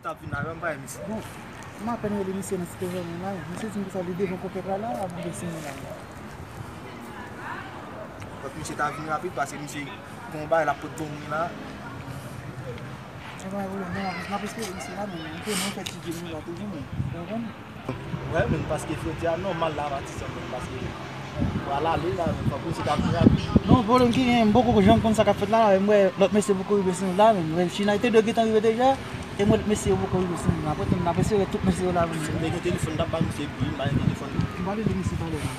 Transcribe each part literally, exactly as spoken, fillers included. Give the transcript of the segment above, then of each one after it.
T ap vin la, yo, m pa wè misye. Bon, m apèn rele misye nan site Vèmwen la, misye di m konsa li devan konpèt la, la, ap vin siyen la. Fòk misye ta vin rapid, paske misye gen yon bagay l ap pot ban mwen la. E pa gen pwoblèm, non, n ap espere misye la, men, nou fè ti djim nou la toujou, men, ou konprann? Wè, men, paske frè di a nòmal la, atis an, men, paske pou al ale la, men, fòk misye ta vin rapid. Non, pwoblèm ki genyen, m poko janm konn sa k ap fèt la, men, m wè lòt mesye poko rive sou nou la, men, m wè China te dwe gentan rive deja, e m wè lòt mesye yo poko rive sou nou la. Apre tou, m ap espere tout mesye yo la vini. Si m te gen telefòn, m t ap ba misye pi, m pa gen telefòn. M pale de misye talè la.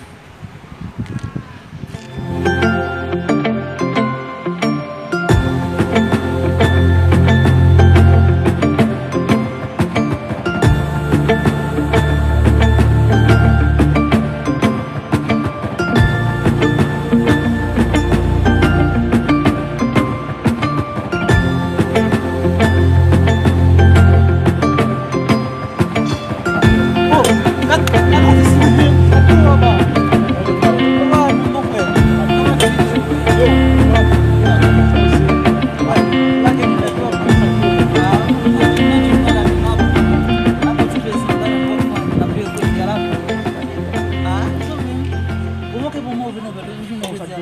Ou manke pou move nouvèl, ou vin jodi a.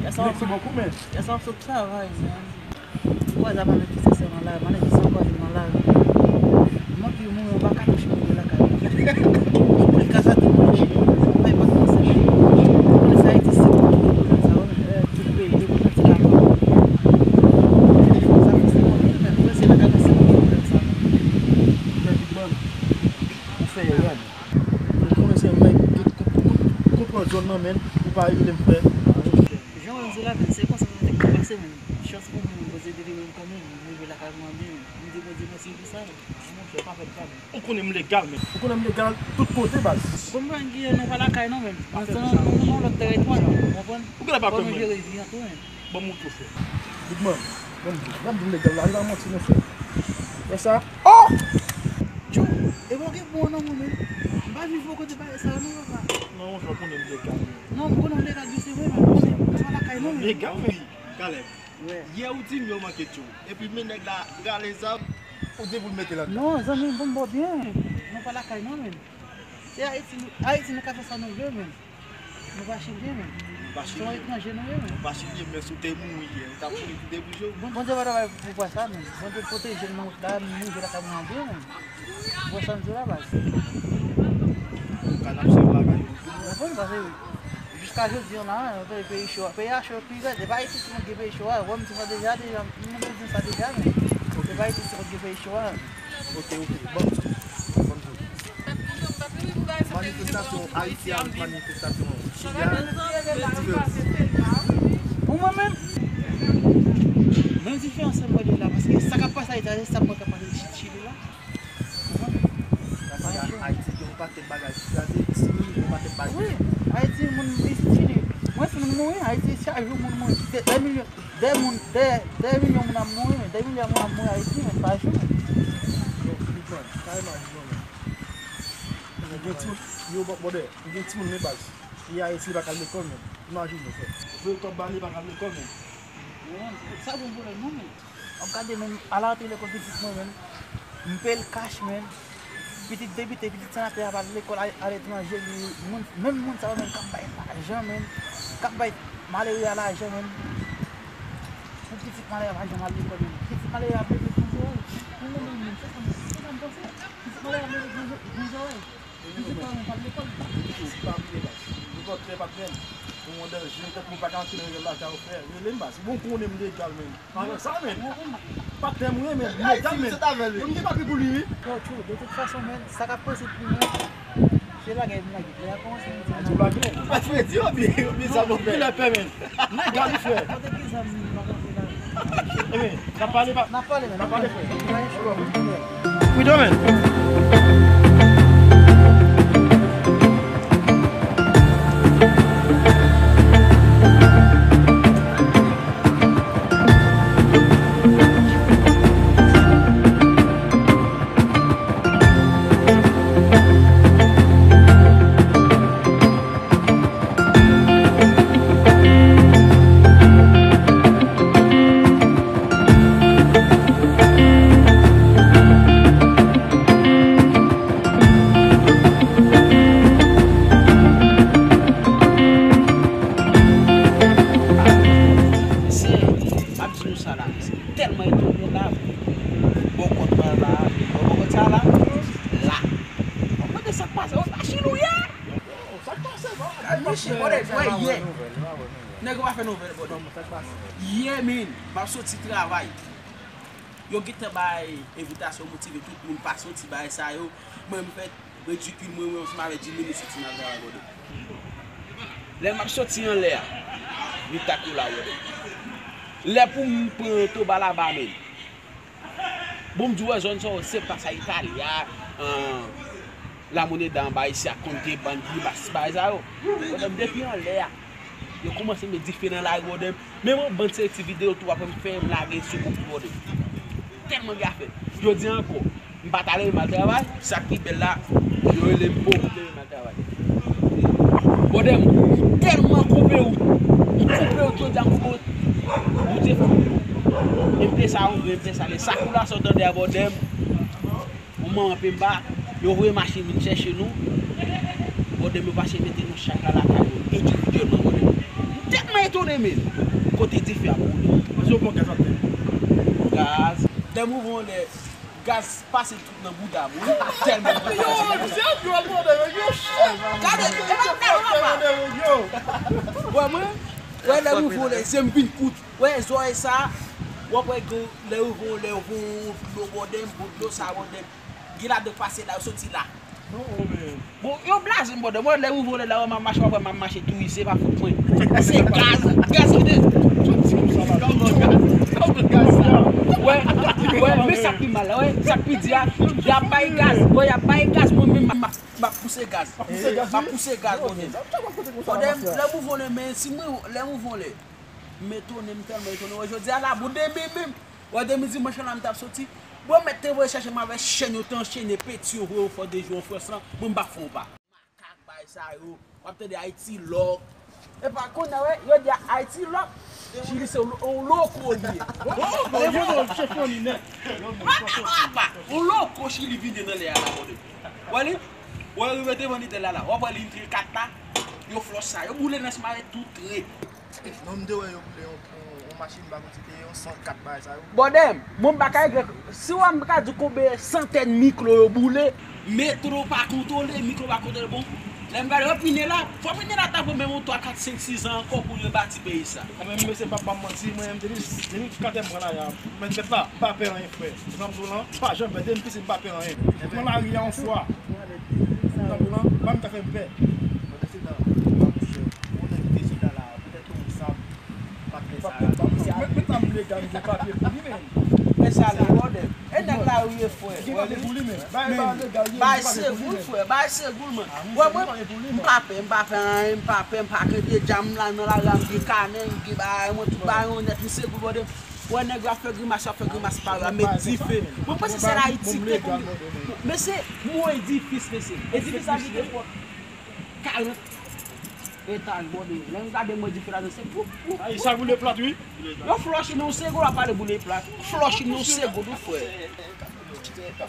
Yè sa w ap sot travay, man. Ou kwaze ak manejen ki sèman la, manejen sa w kwaze nan lari. Manke yo mouri anba katouch mouri lakay. Mwen ka sa te manje, mwen pa yon sèl. Mwen sa Ayiti se mwen ki pwoblèm sa, wè, tout peyi, depi nan ti lakay. Sa fè se mwen ki pwoblèm sa. Ou fè erè. Ou konnen se mwen ki konprann zòn nan, men ou pa rele m frè. Jan w wè m se la, men se konsa sa te pase, men chans pou mwen, Bondye delivre m kanmenm, m rive lakay mwen byen, men m di Bondye mèsi pou sa. Monchè, pa fè m sa, men. Ou konnen m legal, men. Ou konnen m legal tout kote, baz. Ou konprann ki nou pa lakay non, men. Nan zòn nan, nou nan lòt tèritwa, non. Ou konprann? Ou genlè pa kwè m, men. Fò nou jere vi an tou, men. Ban m montre w, frè. Big man, ban m di, ban m di m legal la, li pa manti non, frè. Wè sa? Oh! Tchou! E bon, gen bon nan mwen, men. M pa viv bò kote bagay sa yo, non, papa. Non, monchè, w konnen m legal, men. Non, m konnen w legal, men se vre, men m konnen. Ou pa lakay, non, men. Legal, men. Caleb. Wè. Yè ou di m yo manke tchou. Epi men nèg la rale zam. Ou di pou l mete ladan. Non, zanmi m, bon, bon, byen. Nou pa lakay, non, men. Se Ayiti, nou, Ayiti, nou ka fè sa nou vle, men. Nou pa chilyen, men. Nou pa chilyen. Se yon etranje nou ye, men. Nou pa chilyen, men si w te mouri yè, ou t ap mouri tou de bouch ou. Bon, Bondye pa travay pou pwa sa, men. Bondye pwoteje m nan wout la, m rive lakay mwen an byen, men. Bon, sa m di w la, baz. Antouka, n ap swiv bagay yo. Ou konprann, paske jiska jodi an la, peyi, peyi cho a, peyi a cho pi rèd. E pa Ayiti sèlman ki gen peyi cho a. Ou wè m di sa deja, deja, m te di sa deja, men. E pa Ayiti sèlman ki gen peyi cho a. Ok, ok. Bon, bon. Manifestasyon Ayiti ak manifestasyon Chili a, ki diferans? Pou mwen menm, menm diferans an mwen de la, paske sa k ap pase Ayiti a, se sa mwen k ap pase Chili la. Paske Ayiti gen yon pakèt bagay ki kraze, isi menm gen yon pakèt bagay. Wi, Ayiti, moun isi Chili. Mwen, si moun mouri, Ayiti, chak jou moun mouri. De, de milyon, de moun, de, de milyon moun ap mouri, men, de milyon moun ap mouri Ayiti, men, pa jou, men. Yo, Big Man, kareman, Big Man. Gen timoun, yo, bò-, bòdè, gen timoun, men baz. Li Ayiti, li pa ka al lekòl, men. Imajine w, frè. Voye kòb ba li, li pa ka al lekòl, men. Sa gon pwoblèm, non, men. W ap gade, men, al antre lekòl pitit mwen, men. M peye l kach, men. Pitit debite, pitit senatè a pa al lekòl a, aletranje, li, moun, menm moun sa yo, men, k ap bay lajan, men. K ap bay malere a lajan, men. Pou pitit malere a pa janm al lekòl, men. Pitit malere a ap leve kou zòrèy. Pou mwen, menm, menm, se sa m, se sa m panse. Pitit malere a ap leve kou zò-, kou zòrèy. Pitit pa mwen pa al lekòl. Depi tou, pa bliye, baz. Nou pran trè pa t menm. Ou an danje, tankou ou pa ka antre nan rèl la, sa ou fè. Rele m, baz. Bon, konnen m legal, men. Pa nan sa, men. Pa t menm, men. Legal, men. Bon, m gen papye pou li, wi. Yo, tchou, de tout fason, men, sa k ap posib pou mwen, se bagay m lage. Lè a kòmanse, men. A, ti bagay. Ou pa t vle di, oubyen, oubyen sa bon fè. Kilè pè, men. Legal, frè. Kote ki zam li pa konte la? Ebyen, n ap pale, pa. N ap pale, men. N ap pale, frè. Wi, domen. Bòdè, wè, yè. Nèg yo pa fè nouvèl, bòdè. Yè, men, m ap soti travay. Yo gentan bay envitasyon, motive tout moun pa soti bagay sa yo. Mwen, m fè ridikil mwen, mwen, ansanm avèk Jimmy, nou soti n al travay, bòdè. Lè m ap soti anlè a, Vita Cola, bòdè. Lè pou m pran to ba laba, men. Bon, m di w, wè, zòn sa yo, se pa sa Itali a, an, Lamoneda anba isi a, Konte, Bandi, Bas, bagay sa yo. Bòdè m depi anlè a. Yo kòmanse met dife nan lari, bòdè m. Menm yon bann seri ti videyo tou ap fè m lage sou group, bòdè m. Tèlman gen afè. Jodi a ankò, m pa t ale, m al travay, sa k pi bèl la, yo rele m, bon, m leve m al travay. Bòdè m, tèlman koupe wout. M koupe wout, jodi a m koupe wout. Bondye fè m koupe wout. M peye sa ouvre, m peye sa le. Sa kou la sa w tande a, bòdè m. Yon manman penba, yo voye machin vin chèche nou. Bòdè m, yo pase mete nou chak la lakay yo, endividyèlman, bòdè m. M tèlman etone, men. Kote dife ap boule. Èske w pran gaz ap tèt? Gaz. Dèm ou voye lè, gaz pase tout nan bouda m, wi. Tèlman m pran gaz. Yo, yo, bòdè m, yo, gade, e pa blag, papa. Wè mwen, wè lè ou voye lè, je m vin kout. Wè, zòrèy sa, w ap wè gen, lè yo voye, lè yo voye yon dlo, bòdè m, bon dlo sa, bòdè m. Gen ladan k pase la, yo soti la. Bon, yo blaze m, bòdè m. Wè, lè yo voye la, wè, m ap mache, w ap wè, m ap mache tou ize, pa fout mwen. Se gaz, gaz ki de. Wè, wè, men sa k pi mal la, wè, sa k pi di a, y ap bay gaz, wè, y ap bay gaz, mwen menm, m ap, m ap pouse gaz. M ap pouse gaz, bòdè m. Bòdè m, lè m voye, men si mwen, lè m voye, m etone, m tèlman etone. Wè, jodi a la, bon, demen menm, wè, demen dimanch la, m t ap soti. Bon, mèt te voye chèche m avèk chèn yo te anchene, peti yo voye yo fò de jou an Frans lan. Bon, m pa fè yon pa. Makak, bay sa yo. W ap tande Ayiti lòk. E pa konnen, wè, yo di Ayiti lòk. Chili se yon, yon loko li ye. Bon, bon, yo, bon, se fon li nèt. Yo, bon, se fon li. Yon loko Chili vini nan lè a la, bòdè. Wè li? Wè, rive devan lidè la, la. W ap wè li antre kat la. Yo flòch sa. Yo boule nan simaye tou tre. Non, m te wè yo boule yon, yon, yon machin, m pa konn si te yon san kat bagay sa yo. Bòdè m, mwen m pa ka regrèt, si w wè m ka di w konbyen santèn mikro yo boule. Metro pa kontwole, mikro pa kontwole, bon. Lè m gade, wè, Pinela, fò Pinela ta pran menm yon twa, kat, senk, sis an ankò pou yo bati peyi sa. Mwen menm, mesye, p ap ba m manti, mwen menm, depi, depi katè m pran lari a, men tèt la, m pa pè anyen, frè. Sa m di w lan, m pa janm pè, depi m piti, m pa pè anyen. M pran lari a yon fwa. Sa m di w lan, pa m ta fè m pè. Mwen, mesye, nan, mwen, monchè, ou nèg te chita la, poutèt ou, sa, pa t fè sa. Mwen, mwen, mwen, mwen, legal, gen papye pou li, men. Men sa, le bòdè. E nèg la, wi, e frè. Gen papye pou li, men. Bay, bay, legal, gen papye pou li, men. Bay segoul, frè, bay segoul, man. Wè, mwen, m pa pè, m pa pè anyen, m pa pè, m pa kredi, djam la, nan lari a, m gen kanè, m gen bagay, mwen, tout bagay, yon nèt, m segoul, bòdè. Wè nèg yo ap fè grimas, yo ap fè grimas pa yo, ap met dife. Mwen panse sèl Ayiti ki te konn. Mesye, mwen edifis, mesye. Edifis la ki gen fòt karant etaj, bòdè. Lè m gade mwen dife ladan, se pou, pou, pou. Sa boule plat, wi. Yo flòche nan yon segonn, w ap pale boule plat. Flòche nan yon segonn, wi, frè.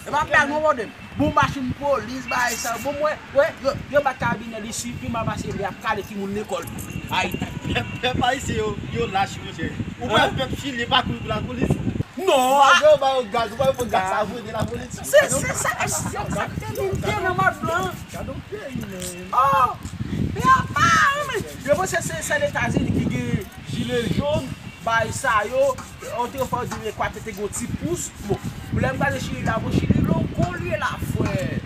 E pa blag non, bòdè. Bon machin polis, bagay sa. Bon, mwen, wè, yo, yo bat karabinè li, sifi, m ap pase, li ap kale timoun lekòl. Ayiti. Pèp, pèp ayisyen yo, yo lach, monchè. Ou wè pèp Chili pa kouri pou lapolis? Non. Ou pa gen ba yo gaz, ou pa yo pran gaz sa, voye de lapolis. Se, se sa, se sa k te vin te nan mòd blan. Gade yon peyi, men. Oh! Men apa, men. Yo panse se, se Etazini ki gen jile jòn, bay sa yo, otrefwa yo di Ekwatè te gen yon ti pous. Bon, lè m gade Chili la, bon, Chili loko l ye la, frè.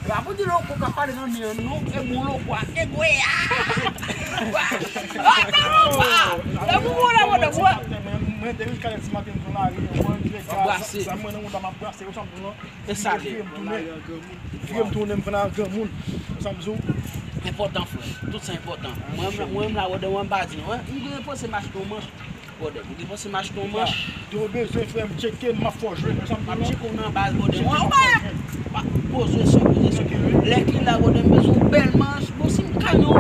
Bravo di loko k ap pale nan men an non, e bon loko a, e gwe a. Lè m ou la, mwen, mwen, depi kalè ti maten m pran lari, mwen, m vle gaz, zam mwen nan mouda m ap brase, yo sanm pou non. E sa li. Vire m tounen, m pran nan granmoun, yo sanm di w. Enpòtan, frè. Tout sa enpòtan. Mwen, mwen, mwen, m la, wè, mwen, m pa di non. M gen panse m achte yon manch. Bòdè, m gen panse m achte yon manch. Yo bezwen frè m tcheke m, m ap fè w jwe. M ap tcheke w nan baz, bòdè. Mwen, mwen, pa poze sou, poze sou. Lè ki la, bòdè, m bezwen yon bèl manch. Bon, si m ka yon,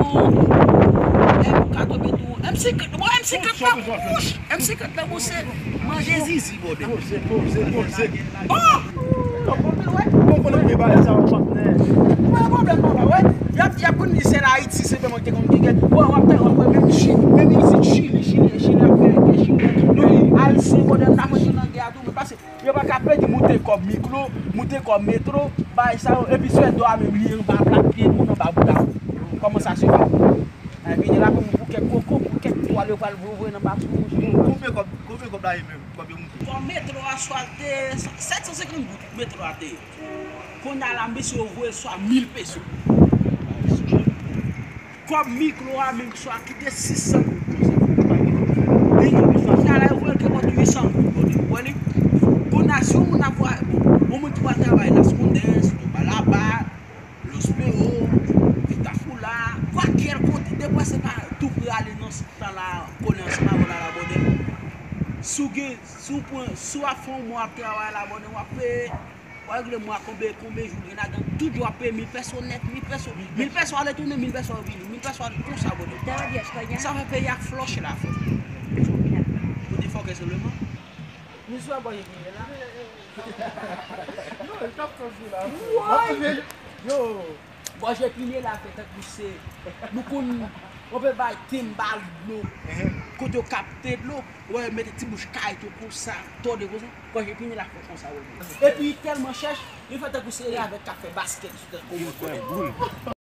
M kato beton, M senkant, bon, M senkant la, wouch! M senkant la, bon, se manje zizi, bòdè. Poze, poze, poze. Oh! Bon, bon, bon, bon, bagay sa, patnè. Pa pwoblèm, papa, wè. Y ap, y ap konn li sèl Ayiti, se sèlman ki te konn gen gèt. Bon, w ap fè, w ap fè menm Chi-, menm isit Chili, Chili, Chili ap fè gè Chili. Non, Ayisyen, bòdè, n ap antre nan gè a tou, men pase, yo pa ka pèdi moute kòb mikro, moute kòb metro, bagay sa yo, epi sou do a menm, li anba plat pye moun, anba bouda. Kòman sa se pa? Epi de la pou, pou kèk koko, pou kèk twal yo pral voye nan baton. Konbyen kòb, konbyen kòb la ye menm? Kòb yo moute? Kòb metro a swalte sèt san senkant goud metro a te ye. Kounye a la, mesye yo voye swa mil peso. Kòb mikro a menm swa kite sis san goud konsa. Li, kounye a la, yo voye kèpòt uit san goud, bon, ou wè li? Kounye a, si yon moun ap vwa, bon, yon moun ki pral travay Las Condes, Tobalaba, Los Perros, Vitafoula, kwakèl kote, depi se pa tou pre ale nan sit la, la, kole ansanm avè w la, la, bòdè. Si w gen, si w pran, si w ap fè yon mwa ap travay la, bòdè, w ap peye, w ap regle mwa konbe, konbe jou gen ladan, tout jou w ap peye mil pèso nèt, mil pèso, mil pèso ale tounen, mil pèso vini, mil pèso ale konsa, bòdè. Sa fè peyi a flòch la, frè. Ou te fòkè senpleman. Nou sou a bòdè ki ye la. Yo, e tap konsi la. Woy! Yo! Bòdè ki ye la, fè tankou se, nou konn, on pe bay ten bal dlo, kote yo kapte dlo, wè, mete ti bouch kay tou konsa, tòde konsa, bòdè ki ye la fè konsa, wè. Epi tèlman chèch, li fè tankou se avèk k ap fè baskèt sou tèt komòd.